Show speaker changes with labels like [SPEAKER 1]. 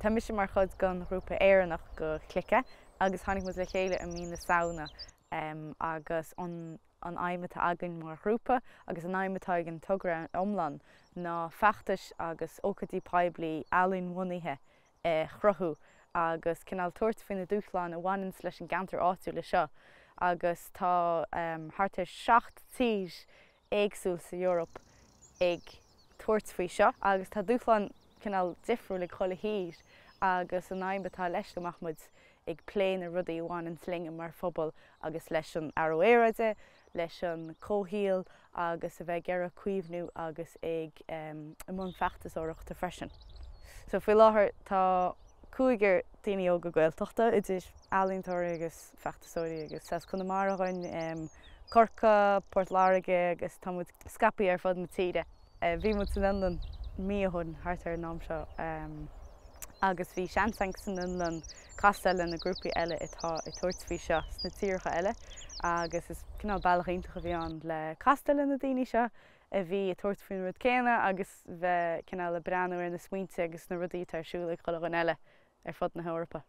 [SPEAKER 1] Tá mise mar chuid den ghrúpa Éireannach de Clica agus tháinig muid le chéile i mí na Samhna agus an an aidhm atá againn mar ghrúpa agus an aidhm atá ag an togra iomlán ná feachtais agus ócáidí poiblí ealaín-bhunaithe a chruthú agus cineál tabhairt faoi na dúshláin a bhaineanns leis an gceantar áitiúil seo agus tá thart ar 7 tír éagsúil sa Eoraip ag tabhairt faoi seo agus tá dúshláin cineál difriúil ag chuile thír agus an aidhm atá leis go mbeadh muid ag plé na rudaí a bhaineanns linn mar phobal agus leis an athrú aeráide, leis an comhshaol agus a bheith ag iarraidh caomhnú agus ag i mbun feachtasóireachta freisin. So faoi láthair tá cúigear daoine óga Gaeltachta, idir ealaíontóirí agus feachtasóirí agus as Conamara dhúinn, Corcaigh, Port Láirge agus tá muid scaipthe ar fud na tíre. Bhí muid san Fhionlainn mí ó shin, thart ar an am seo, agus bhí seans againn san Fhionlainn castáil le na grúpaí eile atá ag tabhairt faoi seo sna tíortha eile agus is cineál bealach iontach a bhí ann le castáil le na daoine seo a bhí ag tabhairt faoin rud céanna agus bheith cineál ag breathnú ar na smaointe agus na rudaí atá ar siúl ag chuile dhuine eile ar fud na hEorpa.